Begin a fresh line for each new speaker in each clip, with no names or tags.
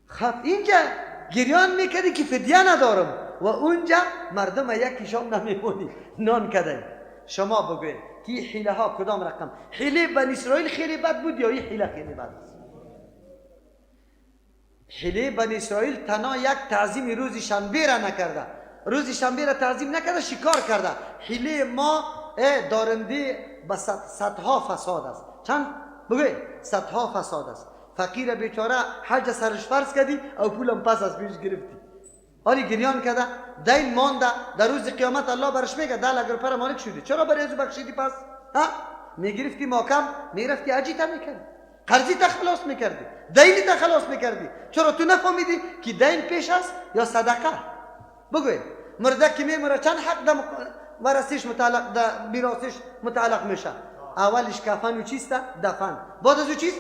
خب اینجا گریان میکردی که فدیه ندارم و اونجا مردم یک شام نمیمونی نان کده. شما بگوید که این حیله ها کدام رقم؟ حیله بنی اسرائیل خیلی بد بود یا این حیله خیلی بد است؟ حیله بنی اسرائیل تنها یک تعظیم روز شنبه را نکرده، روز شنبه را تعظیم نکرده، شکار کرده. حیله ما دارنده به صدها فساد است. چند؟ بگوی صدها فساد است. فقیر بیچاره حج سرش فرض کردی او پولم پس از پیش گرفتی، حالی گریان کرده، دین مانده. در روز قیامت الله برش میگه 10 لک روپیه مالک شدی، چرا برای ازو بخشیدی؟ پس ها میگرفتی ماکم میرفتی حجی تا میکردی، قرضی تا خلاص میکردی، دینی تا خلاص میکردی. چرا تو نفهمیدی که دین پیش است یا صدقه؟ بگوی مرده که میمره چند حق در ورثیش متعلق، در میراثش متعلق میشه؟ اولش کفن و چیست؟ دفن. بعد از او چیست؟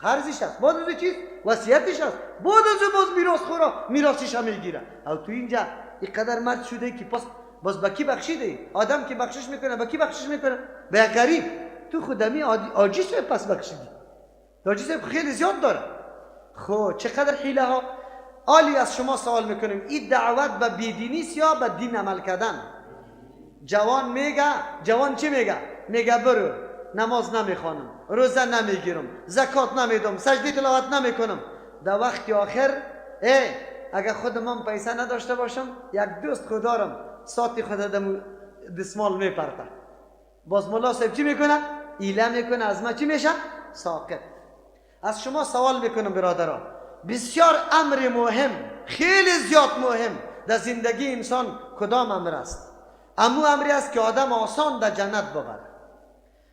قرضش است. بعد از او چیست؟ وصیتش است. بعد از او باز میراث خورا میراثش هم میگیره. او تو اینجا اینقدر مرد شده که پس باز به کی بخشیده؟ آدم که بخشش میکنه به کی بخشش میکنه؟ به یک غریب. تو خودمی عاجز پس بخشیدی. عاجز خیلی زیاد داره. خب چقدر حیله ها. عالی از شما سوال میکنیم، این دعوت به بیدینی است یا به دین عمل کردن؟ جوان میگه، جوان چی میگه؟ میگه برو نماز نمیخوانم، روزه نمیگیرم، زکات نمیدم، سجده تلاوت نمیکنم. در وقت آخر اگر خود من پیسه نداشته باشم، یک دوست خود دارم ساعت خود دم دستمال میپرته. باز ملا صاحب چی میکنه؟ ایله میکنه، از ما چی میشه؟ ساقط. از شما سوال میکنم برادران، بسیار امر مهم، خیلی زیاد مهم در زندگی انسان کدام امر است؟ امو امری است که آدم آسان در جنت ببره.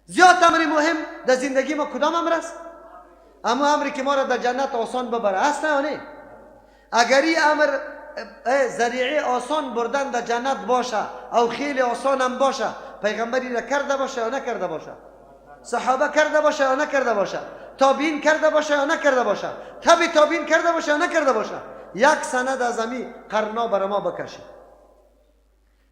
زیاد امر مهم در زندگی ما کدام امر است؟ امو امری که ما را در جنت آسان ببره است نه نه؟ اگر این امر ذریعه آسان بردن در جنت باشه او خیلی آسان هم باشه، پیغمبری را کرده باشه یا نکرده باشه، صحابه کرده باشه یا نکرده باشه، تابعین کرده باشه یا نکرده باشه، تبع تابعین کرده باشه یا نکرده باشه، یک سند از امی قرنا بر ما بکشه.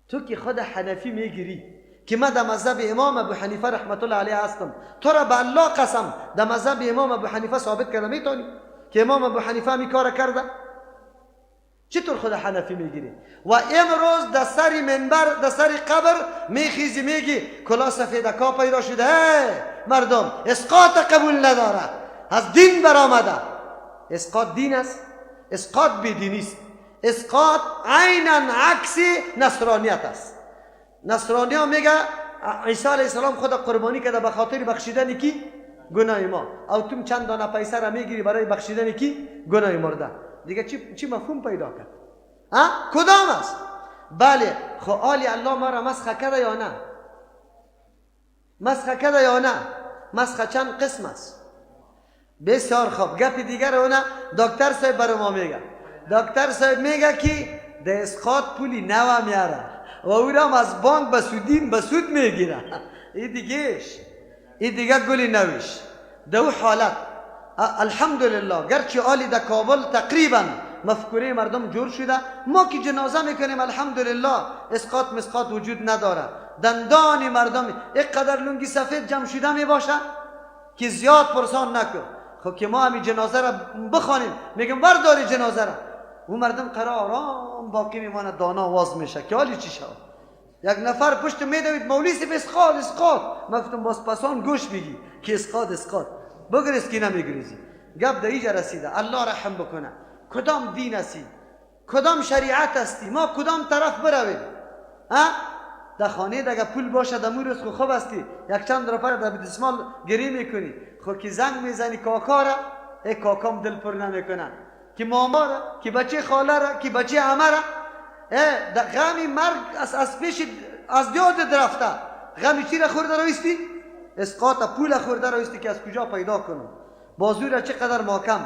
تو که خود حنفی میگیری که من در مذهب امام ابو حنیفه رحمت الله علیه هستم، تو را به الله قسم در مذهب امام ابو حنیفه ثابت کرده میتونی که امام ابو حنیفه می کار کرده؟ چطور خود حنفی میگیری؟ و امروز در سر منبر، در سر قبر میخیزی میگی کلا سفیدکا پیدا شده، مردم اسقاط قبول نداره، از دین برآمده. اسقاط دین است؟ اسقاط بیدینی است. اسقاط عینا عکس نصرانیت است. نصرانی ها میگه عیسی علیه السلام خود قربانی کرده به خاطر بخشیدن کی؟ گناه ما. او تو چند دانه پیسه را میگیری برای بخشیدن کی؟ گناه مرده. دیگه چی مفهوم پیدا کرد؟ ها؟ کدام است؟ بله خو آلی الله ما را مسخ کرده یا نه؟ مسخ کرده یا نه؟ مسخ چند قسم است؟ بسیار خوب. گپ دیگر اونه دکتر صاحب برای ما میگه. دکتر صاحب میگه که در اسقاط پولی نو میاره و او را از بانک به سودین به سود میگیره. این دیگهش، این دیگه گلی نویش. در او حالت الحمدلله گرچه آلی در کابل تقریبا مفکوره مردم جور شده، ما که جنازه میکنیم الحمدلله اسقاط مسقاط وجود نداره. دندان مردم اینقدر لنگی سفید جمع شده میباشه که زیاد پرسان نکن. خب که ما همین جنازه را بخوانیم میگم برداری جنازه را، او مردم قرار آرام باقی میمانه، دانا واز میشه که حالی چی شود. یک نفر پشت میدوید مولوی صاحب اسقاط اسقاط، من گفتم باز پسان گوش میگی که اسقاط اسقاط، بگریز که نمیگریزی. گپ در اینجا رسیده. الله رحم بکنه. کدام دین هستی؟ کدام شریعت هستی؟ ما کدام طرف برویم؟ ها؟ در خانه دیگه پول باشه در مورس خو خوب هستی، یک چند روپیه در دستمال گری میکنی. خو که زنگ میزنی کاکا را، ای کاکام دل پر نمیکنه، که ماما را، که بچه خاله را، که بچه عمه را، در غم مرگ از پیش از یادت رفته. غم چی را خورده رویستی؟ اسقاط پول خورده رویستی که از کجا پیدا کنم، بازو را چقدر محکم.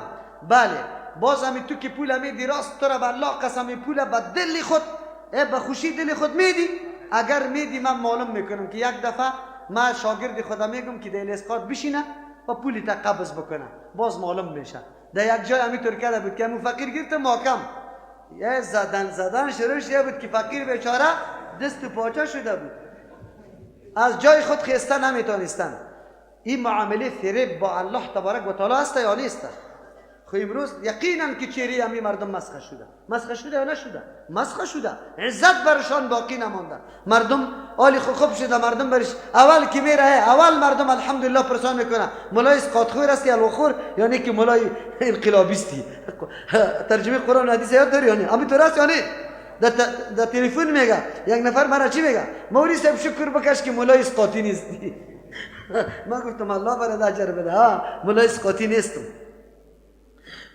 بله باز همی تو که پول میدی راست تو را به الله قسم پول به دل خود، به خوشی دل خود میدی. اگر میدی من معلوم میکنم که یک دفعه من شاگرد خودم میگم که دل اسقاط بشینه و پولی تا قبض بکنه، باز معلوم میشه. در یک جای همینطور کرده بود که همون فقیر گرفت محکم، یه زدن زدن شروع شده بود که فقیر بیچاره دست پاچه شده بود، از جای خود خسته نمیتونستن. این معامله فریب با الله تبارک و تعالی است یا نیست؟ خب امروز یقینا که چهره همی مردم مسخه شده. مسخه شده یا نشده؟ مسخه شده. عزت برشان باقی نمانده. مردم آلی خوب شده، مردم برش اول که میره اول مردم الحمدلله پرسان میکنه مولای اسقاط خور استی الوخور، یعنی که مولای انقلابیستی. ترجمه قرآن و حدیث یاد داری یا نه؟ امی تو راست یا نه؟ در تلفن میگه یک نفر مرا چی میگه؟ مولوی صاحب شکر بکش که مولای اسقاطی نیستی. ما گفتم الله برات اجر بده، ها مولای اسقاطی نیستم.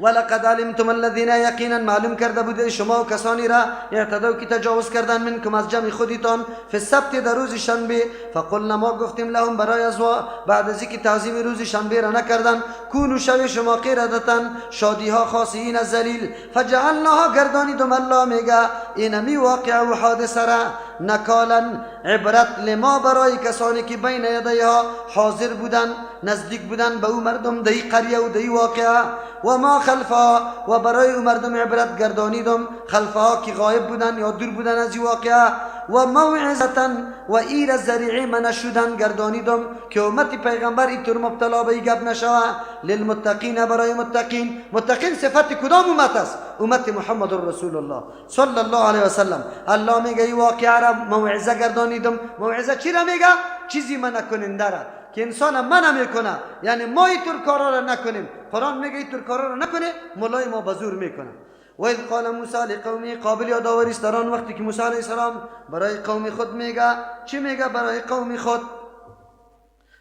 ولقد علمتم الذين یقینا معلوم کرده بوده شما و کسانی را اعتدوا که تجاوز کردن منکم از جمع خودتان فی السبت در روز شنبه. فقلنا ما گفتیم لهم برای از بعد از اینکه تعظیم روز شنبه را نکردن کونوا شوی شما قردة شادی ها خاسئین ذلیل. فجعلناها گردانیدم الله میگه اینمی واقعه و حادثه را نکالا عبرت لما برای کسانی که بین یدیها حاضر بودن نزدیک بودن به او مردم دی قریه و دی واقعه و ما خلفها و برای او مردم عبرت گردانیدم خلفها که غایب بودن یا دور بودن از واقعه و موعظة و ایر ذریعه من شدن گردانیدم که امت پیغمبر اینطور مبتلا به گپ نشوه. للمتقین برای متقین. متقین صفت کدام امت است؟ امت محمد رسول الله صلی الله علیه و سلم. الله میگه این واقعه را موعظه گردانیدم. موعظه چی را میگه؟ چیزی منع کننده را که انسان منع میکنه، یعنی ما اینطور کارا را نکنیم. قرآن میگه اینطور کارا را نکنه، مولای ما به زور میکنه. و اذ قال موسی لقومه قابل یادآوری است در آن وقتی که موسی علیه السلام برای قوم خود میگه. چی میگه برای قوم خود؟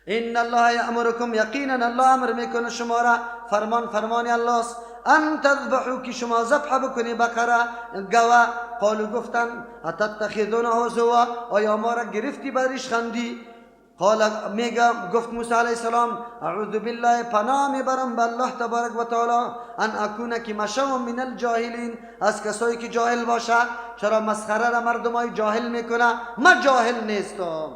ان الله یامرکم یقینا الله امر میکنه شما را، فرمان فرمان الله است، ان تذبحوا که شما ذبح بکنی بقره گوه. قالوا گفتن اتتخذون هزوا آیا ما را گرفتی برش خندی؟ قال میگه گفت موسی علیه السلام اعوذ بالله پناه میبرم به الله تبارک و تعالی ان اکون که مشوم من الجاهلین از کسایی که جاهل باشه. چرا مسخره را مردمای جاهل میکنه؟ من جاهل نیستم.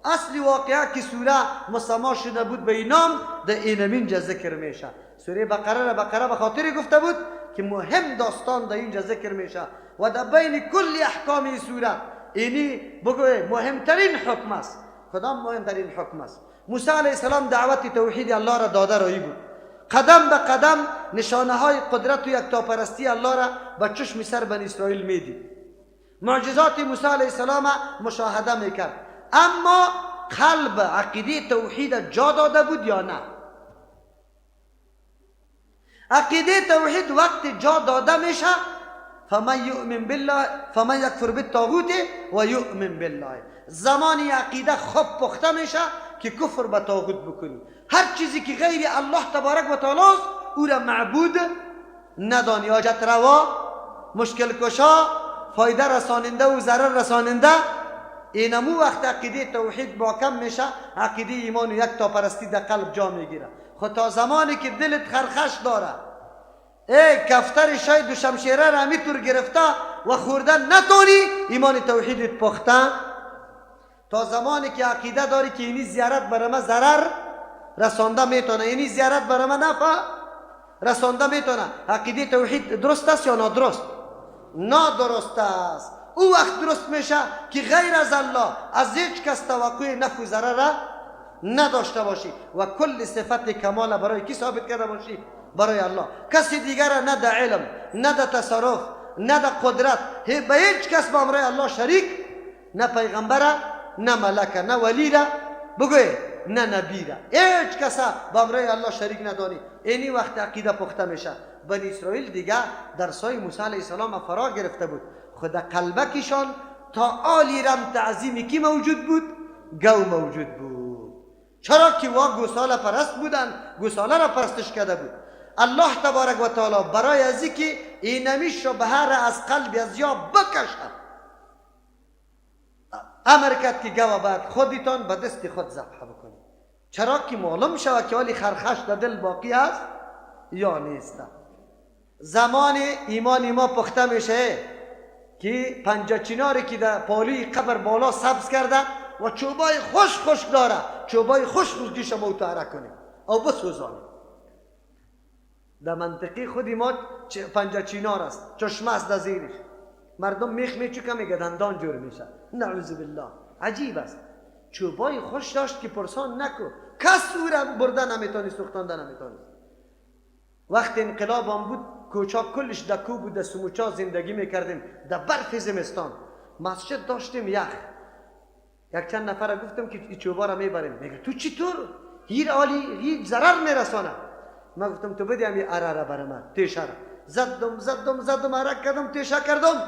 اصل واقعه که سوره مسما شده بود به نام در اینمینجا ذکر میشه. سوره بقره را بقره به خاطر گفته بود که مهم داستان در اینجا ذکر میشه و در بین کل احکام سوره اینی بگوی مهمترین حکم است. کدام مهمترین حکم است؟ موسی علیه السلام دعوت توحید الله را داده رایی بود. قدم به قدم نشانه های قدرت و یکتاپرستی الله را به چشم سر بنی اسرائیل میدید. معجزات موسی علیه السلام مشاهده میکرد، اما قلب عقیده توحید جا داده بود یا نه؟ عقیده توحید وقت جا داده میشه فمن یؤمن بالله فمن یکفر بالطاغوت و یؤمن بالله. زمانی عقیده خوب پخته میشه که کفر به طاغوت بکنی، هر چیزی که غیر الله تبارک و تعالی است او را معبود ندانی، حاجت روا، مشکل کشا، فایده رساننده و ضرر رساننده. اینمو وقت عقیده توحید با کم میشه، عقیده ایمان و یک تا پرستی در قلب جا میگیره. خب تا زمانی که دلت خرخش داره، ای کفتر شاید و شمشیره را همیطور گرفته و خوردن نتونی، ایمان توحیدت پخته. تا زمانی که عقیده داری که اینی زیارت برای من ضرر رسانده میتونه، اینی زیارت برای من نفع رسانده میتونه، عقیده توحید درست است یا نادرست؟ نادرست است. او وقت درست میشه که غیر از الله از هیچ کس توقع نفع و ضرر نداشته باشی و کل صفت کمال برای کی ثابت کرده باشی؟ برای الله. کسی دیگر نه در علم، نه در تصرف، نه در قدرت، به هیچ کس با امرای الله شریک، نه پیغمبره، نه ملکه، نه ولی را بگوی، نه نبی را، هیچ کس با امرای الله شریک ندانی. اینی وقت عقیده پخته میشه. بنی اسرائیل دیگه درسای موسی علیه السلام فرا گرفته بود. خود قلبکشان تا آلی رم تعظیمی کی موجود بود؟ گو موجود بود. چرا که وا گوساله پرست بودن، گوساله را پرستش کرده بود. الله تبارک و تعالی برای از اینکه اینمی شبهه را از قلب از یا بکشد امر کرد که گوه باید خودتان به دست خود ذبح بکنید. چرا که معلوم شود که ولی خرخش در دل باقی است یا نیست. زمان ایمان ما پخته میشه که پنجه چیناری که در پالوی قبر بالا سبز کرده و چوبای خوش خوش داره، چوبای خوش خوش دیش ما اتاره کنیم او بسوزانیم. در منطقه خودی ما پنجه چینار است، چشمه است در زیرش، مردم میخ میچوکه میگه دندان جور میشه. نعوذ بالله. عجیب است. چوبای خوش داشت که پرسان نکو، کس او را برده نمیتونی، سوختانده نمیتونی. وقت انقلاب هم بود، کوچا کلش در کو بود، در سموچا زندگی میکردیم، در برف زمستان. مسجد داشتیم یخ. یک چند نفر گفتم که چوبا را میبریم. میگه تو چطور؟ هیر عالی هیچ ضرر میرسانه. من گفتم تو بدی همی اره را بر من، تیشه را. زدم زدم زدم، اره کردم، تیشه کردم،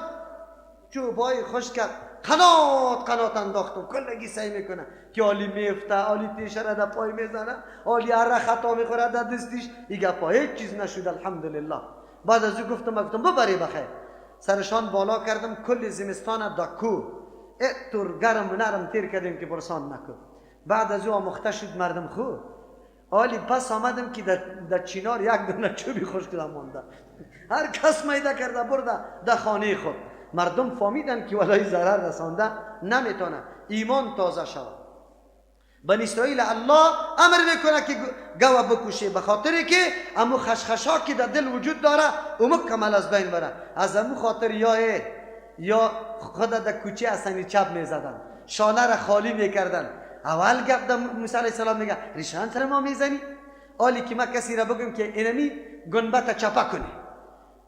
چوبای خشک کرد، قنات قنات انداختم. کلگی سعی میکنه که عالی میفته، عالی تیشه را در پای میزنه، عالی اره خطا میخوره در دستیش. این گپا هیچ چیز نشد الحمدلله. بعد از او گفتم ببری بخیر. سرشان بالا کردم، کل زمستان در کو اتور گرم و نرم تیر کردیم که برسان نکن. بعد از او آموخته شد مردم خو. عالی پس آمدم که در چینار یک دونه چوبی خشک مانده، هر کس میده کرده برده در خانه خود. مردم فهمیدن که ولای ضرر رسانده نمیتونه. ایمان تازه شود. بنی اسرائیل الله امر میکنه که گوه بکشه، به خاطر که امو خشخشا که در دل وجود داره او مکمل از بین بره. از امو خاطر یا خود در کوچه اصلا چپ میزدن، شانه را خالی میکردن. اول گپ در موسی علیه السلام میگه ریشان سر ما میزنی؟ حالی که ما کسی را بگم که اینمی گنبت چپه کنی،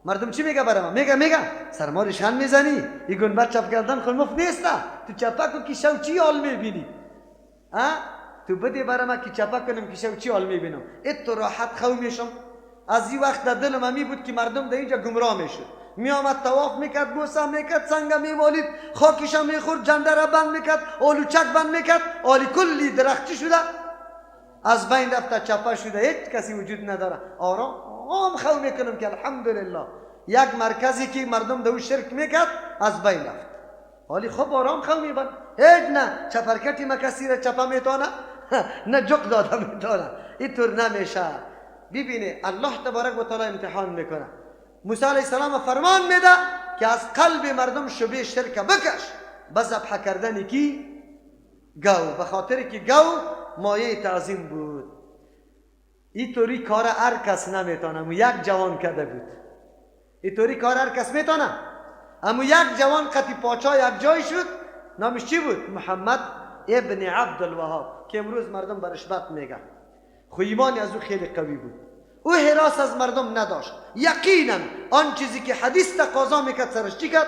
مردم چی میگه برای ما؟ میگه سر ما ریشان میزنی، این گنبت چپ کردن خود مفت نیست، تو چپه کن که شو چی حال میبینی؟ تو بده برای ما که چپه کنم که شو چی حال میبینم. ات تو راحت خو میشم. از این وقت در دلم همی بود که مردم در اینجا گمراه میشد. میآمد طواف میکرد، بوسه میکرد، سنگ میمالید، خاکش میخورد، جنده را بند میکرد، آلوچک بند میکرد، آلی کلی درختی شده از بین رفته، چپه شده، هیچ کسی وجود نداره. آرام خو میکنم که الحمدلله یک مرکزی که مردم در شرک میکرد از بین رفت. حالی خب آرام خو میبند، هیچ نه چپرکتی ما کسی را چپه میتونه نه جق داده میتونه. اینطور نمیشه. ببینه الله تبارک و تعالی امتحان میکنه. موسی علیه السلام فرمان میده که از قلب مردم شبه شرک بکش به ذبح کردن کی؟ گاو. به خاطر که گاو مایه تعظیم بود. اینطوری کار هر کس نمیتونه، امو یک جوان کرده بود. اینطوری کار هر کس میتونه، امو یک جوان قطی پاچا یک جای شد، نامش چی بود؟ محمد ابن عبدالوهاب که امروز مردم برش بد میگن. خو ایمان از او خیلی قوی بود، او هراس از مردم نداشت. یقینا آن چیزی که حدیث تقاضا میکرد سرش چی کرد؟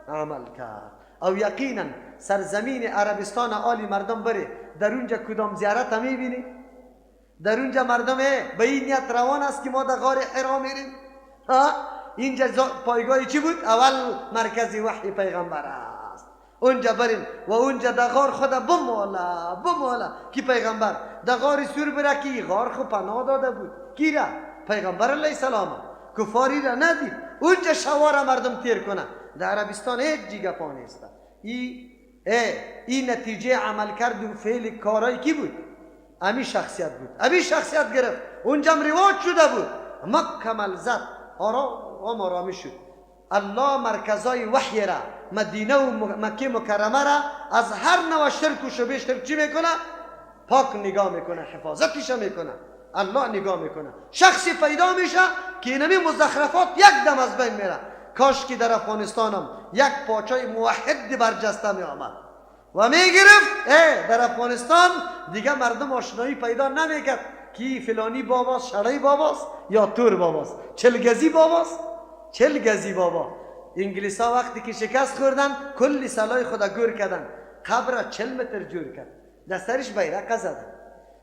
عمل کرد. او یقینا سرزمین عربستان عالی مردم بره در اونجا کدام زیارت هم میبینی؟ در اونجا مردم به این نیت روان است که ما در غار حرا میریم. اینجا پایگاه چی بود؟ اول مرکز وحی پیغمبر است. اونجا بریم و اونجا در غار خدا بمالا بمالا کی پیغمبر در غار سور بره کی غار خو پناه داده بود کی را؟ پیغمبر علیه السلام. کفاری را ندید. اونجا شوار مردم تیر کنه. در عربستان هیچ جیگه پا نیست. این نتیجه عمل کرد و فعل کارای کی بود؟ امی شخصیت بود. امی شخصیت گرفت. اونجا رواج شده بود. مکمل زد. آرام آرامی شد. الله مرکزای وحی را، مدینه و مکه مکرمه را از هر نوع شرک و شبه شرک چی میکنه؟ پاک نگاه میکنه، حفاظتش میکنه. الله نگاه میکنه. شخصی پیدا میشه که اینمی مزخرفات یک دم از بین میره. کاش که در افغانستانم یک پاچای موحد برجسته می آمد و میگرفت. در افغانستان دیگه مردم آشنایی پیدا نمیکرد کی فلانی باباست، شرعی باباست یا تور باباست، چلگزی باباست، چلگزی بابا. انگلیس ها وقتی که شکست خوردن کلی سلای خدا گور کردن، قبر 40 متر جور کرد، دسترش بیرق زدن،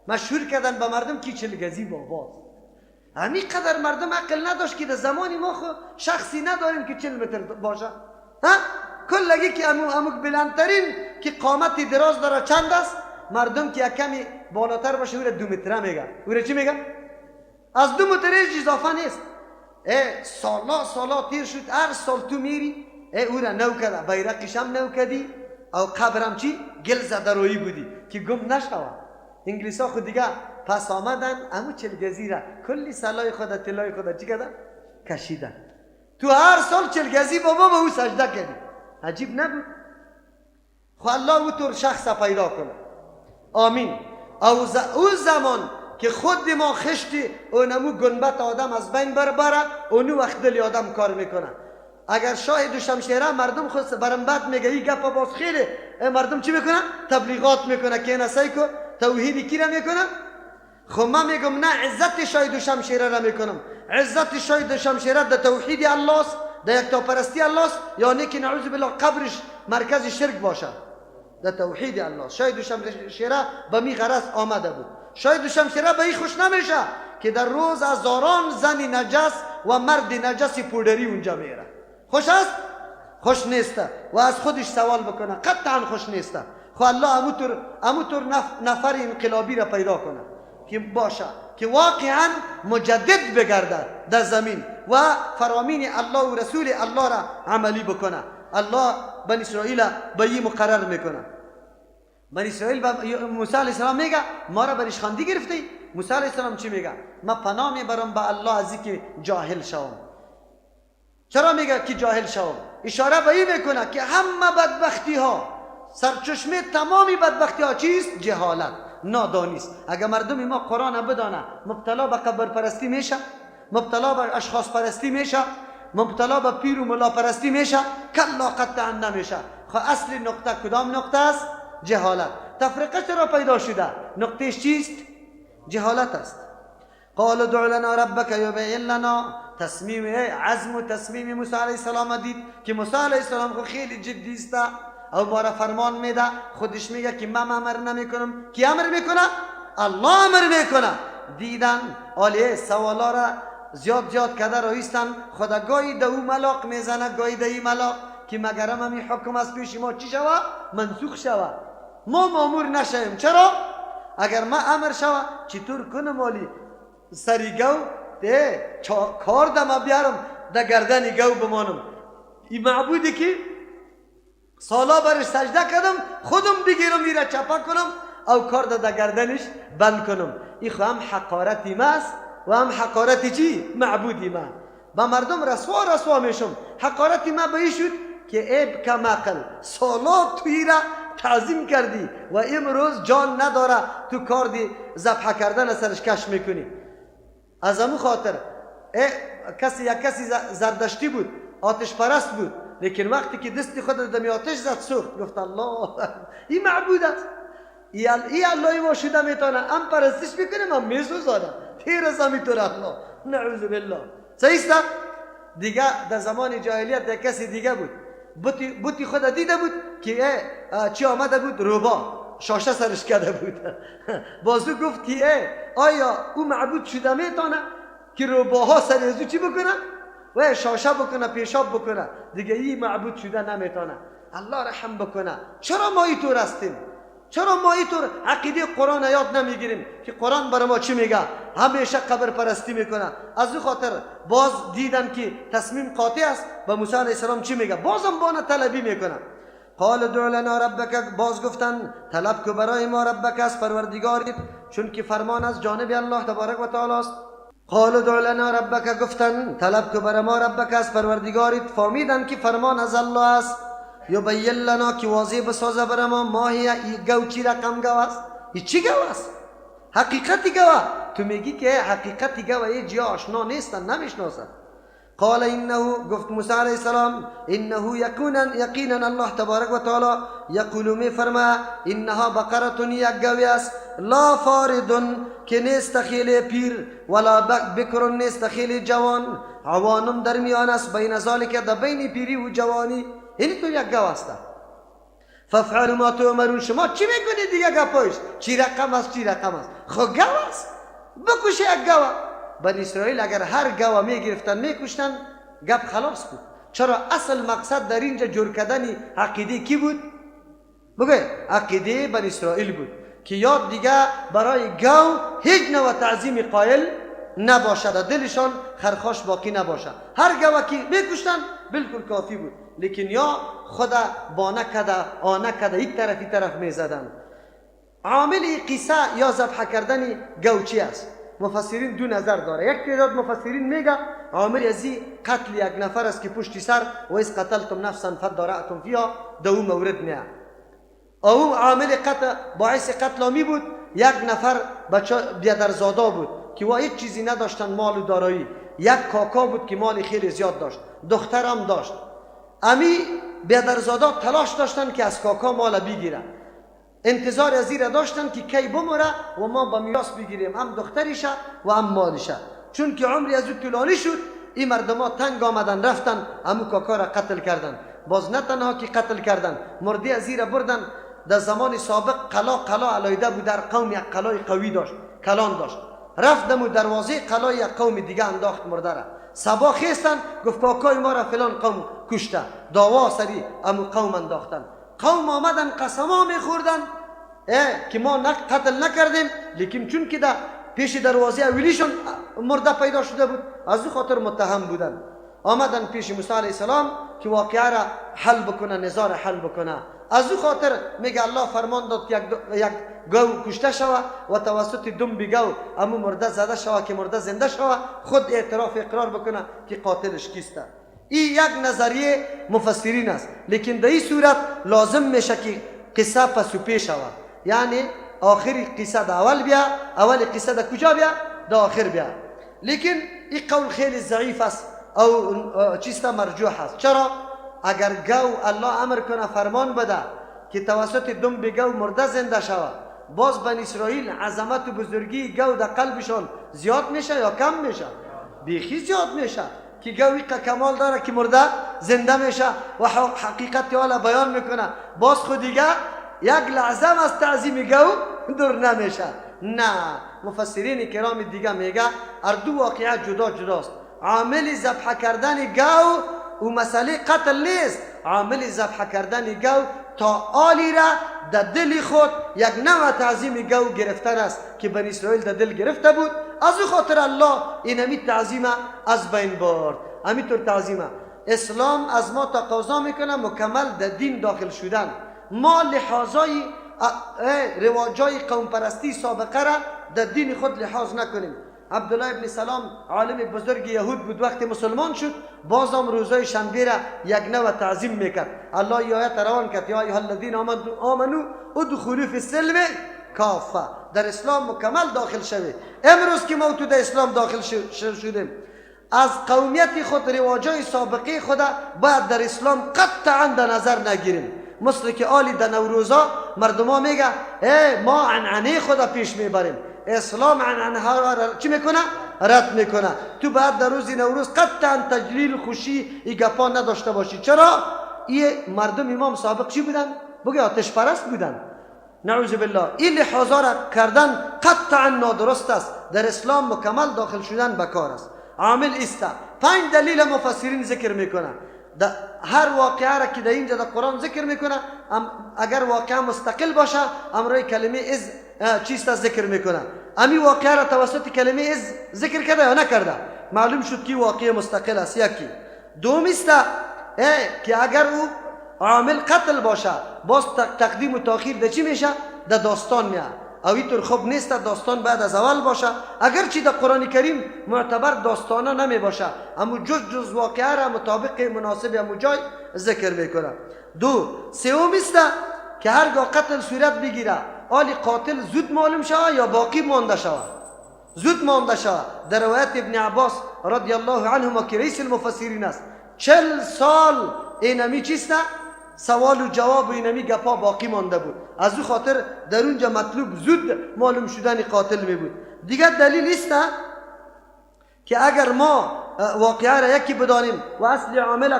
مشهور کردن به مردم کی چلگزی باباست. همین قدر مردم عقل نداشت که در زمانی ما خو شخصی نداریم که 40 متر باشه. ها کلگی که امو بلندترین که قامت دراز داره چند است؟ مردم که یک کمی بالاتر باشه او را 2 متره میگن. او را چی میگن؟ از 2 متر هیچ اضافه نیست. سالا سالا تیر شد، هر سال تو میری او را نو کرده، بیرقش هم نو کردی، او قبرم چی؟ گل زده روی بودی که گم نشوه. انگلیس ها خود دیگه پس آمدن امو چلگزی را کلی سلای خود طلای خود چی کردن؟ کشیدن. تو هر سال چلگزی بابا به او سجده کردی. عجیب نبود؟ خو الله او طور شخص پیدا کنه. آمین. او زمان که خود ما خشتی اونمو گنبت آدم از بین بره، اونو وقت دل آدم کار میکنه. اگر شاه دوشمشیره مردم خود برم بد میگه این گپ باز خیلی مردم چی میکنن؟ تبلیغات میکنه که نسای کو توحید کی را میکنه؟ خب من میگم نه، عزت شاید و شمشیره را میکنم. عزت شاید و شمشیره در توحید الله است، در یکتاپرستی الله است، یا نه که نعوذ بالله قبرش مرکز شرک باشه. در توحید الله شاید و شمشیره به می غرض آمده بود. شاید و شمشیره به این خوش نمیشه که در روز هزاران زن نجس و مرد نجس پودری اونجا میره. خوش است؟ خوش نیسته. و از خودش سوال بکنه، قطعا خوش نیسته. خو الله اموتور نفر انقلابی را پیدا کنه که باشه، که واقعا مجدد بگرده در زمین و فرامین الله و رسول الله را عملی بکنه. الله بنی اسرائیل به این مقرر میکنه. بنی اسرائیل به موسی علیه السلام میگه ما را برش خاندی گرفتی. موسی علیه السلام چی میگه؟ ما پناه میبرم به الله از اینکه جاهل شوم. چرا میگه که جاهل شوم؟ اشاره به این میکنه که همه بدبختی ها، سرچشمه تمامی بدبختی ها چیست؟ جهالت، نادانی است. اگر مردم ما قرآن بدانه، مبتلا به قبر پرستی میشه، مبتلا به اشخاص پرستی میشه، مبتلا به پیر و ملا پرستی میشه؟ کلا، قطعا نمیشه. خب اصل نقطه کدام نقطه است؟ جهالت. تفرقه چرا پیدا شده؟ نقطهش چیست؟ جهالت است. قال ادع لنا ربک یبین لنا. تصمیم، عزم و تصمیم موسی علیه السلام دید که موسی علیه السلام خو خیلی جدی است او ما را فرمان میده. خودش میگه که من امر نمیکنم. کی امر میکنه؟ الله امر میکنه. دیدن آلیه سوالا را زیاد زیاد کده رایستن. خدا گاهی ده او ملاق میزنه، گاهی ده ای ملاق، که مگرم همی حکم از پیش ما چی شوه؟ منسوخ شوه، ما مامور نشویم. چرا؟ اگر ما امر شوه چطور کنم آلی سری گو ده کار دم بیارم ده گردن گو بمانم؟ این معبودی که سالا برش سجده کردم، خودم بگیرم میره چپا کنم او کار ده گردنش بند کنم. این خو هم حقارتی ماست و هم حقارتی چی؟ معبودی ما. با مردم رسوا رسوا میشم. حقارتی ما به شد که عیب کم عقل، سالا توی را تعظیم کردی و امروز جان نداره، تو کار دی ذبح کردن سرش کش میکنی. از امو خاطر کسی، یک کسی زردشتی بود، آتش پرست بود، لیکن وقتی که دست خود دمی آتش زد سوخت، گفت الله، این معبود است، ای الله ما شده میتونه، هم پرستش میکنیم هم میسوزانه تیر از همیطور الله، نعوذ بالله. صحیح است؟ دیگه در زمان جاهلیت یک کسی دیگه بود، بوتی خود دیده بود که چی آمده بود، روبا شاشه سرش کرده بود. بازو گفت که آیا او معبود شده میتونه که روباها سر ازو چی بکنه؟ و شاشه بکنه، پیشاب بکنه. دیگه این معبود شده نمیتونه. الله رحم بکنه. چرا ما اینطور هستیم؟ چرا ما اینطور عقیده قرآن یاد نمیگیریم که قرآن برای ما چی میگه؟ همیشه قبر پرستی میکنه. از او خاطر باز دیدن که تصمیم قاطع است، به موسی علیه السلام چی میگه؟ بازم بانه طلبی میکنه. قال ادع لنا ربک، باز گفتن طلب کو برای ما ربک از پروردگارت، چون که فرمان از جانب الله تبارک و تعالی است. قال ادع لنا ربک، گفتن طلب کو برای ما ربک از پروردگارت. فهمیدن که فرمان از الله است. یبین لنا، که واضح بسازه برای ما، ما هی، ای گو چی رقم گو است، ای چی گو است، حقیقتی گو. تو میگی که حقیقتی گو ای جیا آشنا نیستن، نمیشناسن. قال انه، گفت موسی علیه السلام، انه یقینا، یقینا الله تبارک و تعالی یقول، می فرما، انها بقره، یک گوی است، لا فارض، که نیست خیلی پیر، ولا بکر، نیست خیلی جوان، عوان، در میان است، بین ذلک، در بین پیری و جوانی. یعنی تو یک گو است. فافعلوا ما تؤمرون. شما چی میکنید دیگه؟ گپایش چی رقم است، چی رقم است؟ خب گو است، بکشه یک گو. بنی اسرائیل اگر هر گو میگرفتن میکشتن، گپ خلاص بود. چرا؟ اصل مقصد در اینجا جور کردن عقیده کی بود؟ بگه عقیده بنی اسرائیل بود که یاد دیگه برای گو هیچ نوع تعظیم قائل نباشد، دلشان خرخاش باقی نباشد. هر گوه که میکشتن بالکل کافی بود، لیکن یا خدا بانه کده آنه کده یک طرف طرف میزدن. عامل قصه یا ذبح کردن گو چی است؟ مفسرین دو نظر داره. یک تعداد مفسرین میگه عامل ازی قتل یک نفر است که پشتی سر و اذ قتلتم نفسا فادارأتم فیها، دو مورد میه. او عامل قتل، باعث قتل می بود، یک نفر بچه بیادرزادا بود که وا هیچ چیزی نداشتن، مال و دارایی. یک کاکا بود که مال خیلی زیاد داشت، دخترم داشت. امی بیادرزادا تلاش داشتن که از کاکا مال بگیرن. انتظار از این داشتن که کی بمره و ما با میراث بگیریم، هم دختریشه و هم مالشه. چون که عمری از او طولانی شد، این مردما تنگ آمدن رفتن امو کاکا را قتل کردن. باز نه تنها که قتل کردن، مرده از این را بردن. در زمان سابق قلا علایده بود، در قوم یک قلای قوی داشت، کلان داشت. رفت دمو دروازه قلای یک قوم دیگه انداخت مرده را. صبا خیستن گفت کاکای ما را فلان قوم کشته. دعوا سری امو قوم انداختن. قوم آمدن قسما میخوردن که ما قتل نکردیم، لیکن چون که در پیش دروازه اولیشون مرده پیدا شده بود، از او خاطر متهم بودن. آمدن پیش موسی علیه السلام که واقعه را حل بکنه، نزاع را حل بکنه. از او خاطر میگه الله فرمان داد که یک گاو کشته شوه و توسط دم گاو امو مرده زده شوه که مرده زنده شوه، خود اعتراف اقرار بکنه که قاتلش کیسته. این یک نظریه مفسرین است، لیکن در این صورت لازم میشه که قصه پس و پیش شوه، یعنی آخری قصه در اول بیا، اول قصه در کجا بیا؟ در آخر بیا. لیکن این قول خیلی ضعیف است او چیست مرجوح است. چرا؟ اگر گاو الله امر کنه فرمان بده که توسط دم گاو مرده زنده شوه، باز بنی اسرائیل عظمت و بزرگی گاو در قلبشان زیاد میشه یا کم میشه؟ بیخی زیاد میشه که گاو کمال داره که مرده زنده میشه و حقیقت حالا بیان میکنه. باز خود دیگه یک لحظه از تعظیم گاو دور نمیشه. نه، مفسرین کرام دیگه میگه هر دو واقعه جدا جداست. عامل ذبح کردن گاو و مسئله قتل نیست. عامل ذبح کردن گاو تا آلی را در دل خود یک نوع تعظیم گاو گرفتن است که بنی اسرائیل در دل گرفته بود. از او خاطر الله این همی تعظیم از بین برد. همینطور تعظیم اسلام از ما تقاضا میکنه مکمل در دین داخل شدن. ما لحاظای رواجای قوم پرستی سابقه را در دین خود لحاظ نکنیم. عبدالله ابن سلام عالم بزرگ یهود بود، وقتی مسلمان شد بازم روزای شنبه را یک نوع تعظیم میکرد. الله آیت روان کرد یا ایها الذین آمنوا ادخلوا فی السلم کافه. در اسلام مکمل داخل شوید. امروز که ما تو در اسلام داخل شدیم، از قومیت خود رواجای سابقه خود باید در اسلام قطعا در نظر نگیریم. مثل که آلی در نوروزا مردما میگه ما عنعنه خود پیش میبریم. اسلام عنعنه ها را چی میکنه؟ رد میکنه. تو باید در روز نوروز قطعا تجلیل خوشی ای گپا نداشته باشی. چرا؟ ای مردم امام سابق چی بودن؟ بگه آتش پرست بودن. نعوذ بالله. این لحاظا را کردن قطعا نادرست است. در اسلام مکمل داخل شدن بکار است. عامل است. 5 دلیل مفسرین ذکر میکنه. در هر واقعه را که در اینجا در قرآن ذکر میکنه، اگر واقعه مستقل باشه امرای کلمه از چیست ذکر میکنه. امی واقعه را توسط کلمه از ذکر کرده یا نکرده؟ معلوم شد که واقعه مستقل است. یکی. دوم است که اگر او عامل قتل باشه باز تقدیم و تاخیر در چی میشه؟ در داستان میاد. او اینطور خوب نیست، داستان بعد از اول باشه. اگرچه در قرآن کریم معتبر داستانه نمی باشه، اما جز واقعه را مطابق مناسب امو جای ذکر میکنه. دو. سوم است که هرگاه قتل صورت بگیره آلی قاتل زود معلوم شوه یا باقی مانده شوه؟ زود مانده شوه. در روایت ابن عباس رضی الله عنهما که رئیس المفسرین است، 40 سال اینمی چیست؟ سوال و جواب و اینمی گپا باقی مانده بود. از او خاطر در اونجا مطلوب زود معلوم شدن قاتل می بود. دیگر دلیل است که اگر ما واقعه را یکی بدانیم و اصل عامل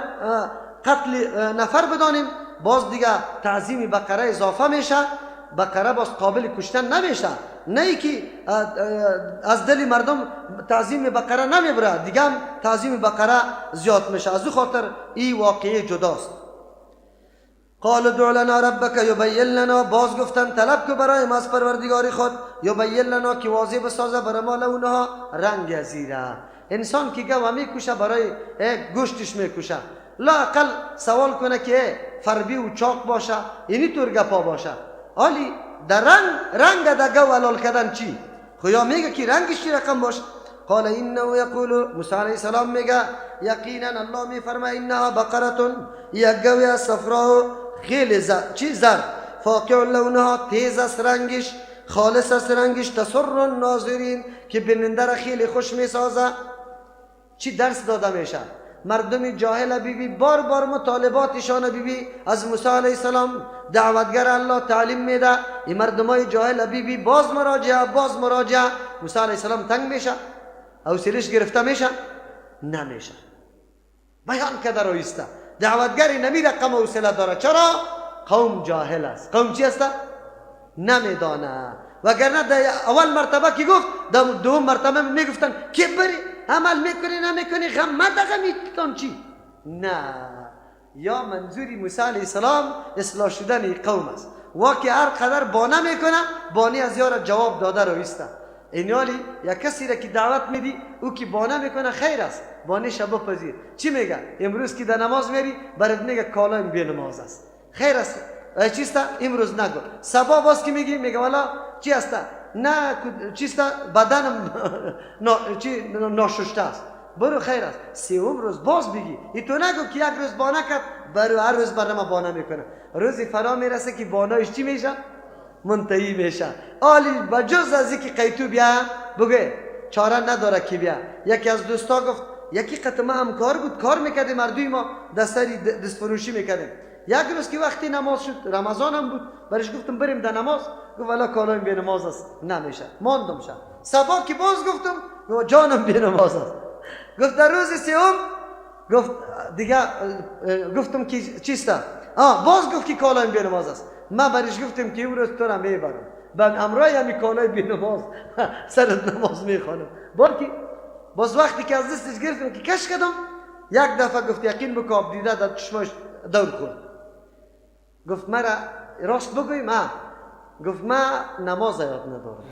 قتل نفر بدانیم، باز دیگه تعظیم بقره اضافه میشه. بقره باز قابل کشتن نمیشه. نه ای که از دل مردم تعظیم بقره نمیبره، دیگه هم تعظیم بقره زیاد میشه. از او خاطر این واقعه جداست. قال ادع لنا ربک یبین لنا. باز گفتن طلب که برای ما از پروردگار خود، یبین لنا که واضح بسازه برای ما لونها رنگ ازیره. انسان که گوه میکشه برای گوشتش میکشه، لااقل سوال کنه که فربی و چاق باشه، اینی طور گپا باشه. آلی در رنگ در گوه حلال کردن چی؟ خو میگه که رنگش چی رقم باشه؟ قال انه یقول، موسی علیه السلام میگه یقینا الله میفرماید انها بقره، یک گوه صفراء خیلی چی زرد، فاقع لونها تیز است رنگش، خالص است رنگش، تسر الناظرین که بیننده را خیلی خوش میسازه. چی درس داده میشه؟ مردم جاهل بیبی بار بار مطالباتشان بیبی از موسی علیه السلام دعوتگر الله تعلیم میده. این مردمای جاهل بیبی باز مراجعه باز مراجعه. موسی علیه السلام تنگ میشه، حوصلش گرفته میشه؟ نمیشه. بیان کرده رایسته. دعوتگر نمی رقم حوصله داره. چرا؟ قوم جاهل است. قوم چی است؟ نمیدانه. وگرنه در اول مرتبه که گفت، در دوم مرتبه میگفتن که بری عمل میکنی نمیکنی غم مده غمیتان چی؟ نه، یا منظوری موسی علیه السلام اصلاح شدن قوم است. واقع هر قدر بانه میکنه، بانی از یار جواب داده رویسته. اینالی یا کسی را که دعوت میدی او که بانه میکنه خیر است، بانه شب پذیر. چی میگه؟ امروز که در نماز میری برات میگه کالایم بی نماز است، خیر است. چیست؟ امروز نگو. صبا باز که میگی میگه والا چی است؟ نه چیست؟ بدنم چی ناشسته است، برو خیر است. سوم روز باز بگی. ای تو نگو که یک روز بانه کرد، برو هر روز برنامه بانه میکنه. روزی فرا میرسه که بانایش چی میشه؟ منتهی میشه. آلی بجز از اینکه قیتو بیا بگه چاره نداره که بیا. یکی از دوستا گفت یکی قطمه هم کار بود، کار میکردیم مردوی ما دستری دستفروشی میکردیم. یک روز که وقتی نماز شد، رمضان هم بود، برش گفتم بریم در نماز. گفت والا کالایم بی نماز است، نمیشه. ماندم شد. صبا که باز گفتم گفت جانم بی نماز است. گفت در روز سوم گفت دیگه گفتم که چیست؟ باز گفت که کالایم بی نماز است. من برش گفتم که امروز تو را میبرم، من امرای همی کالای بی نماز سرت نماز میخوانم. باز وقتی که از دستش گرفتم که کش کردم، یک دفعه گفت یقین بکن آب دیده در چشماش دور خورد. گفت مرا راست بگویم؟ گفت من نماز یاد ندارم.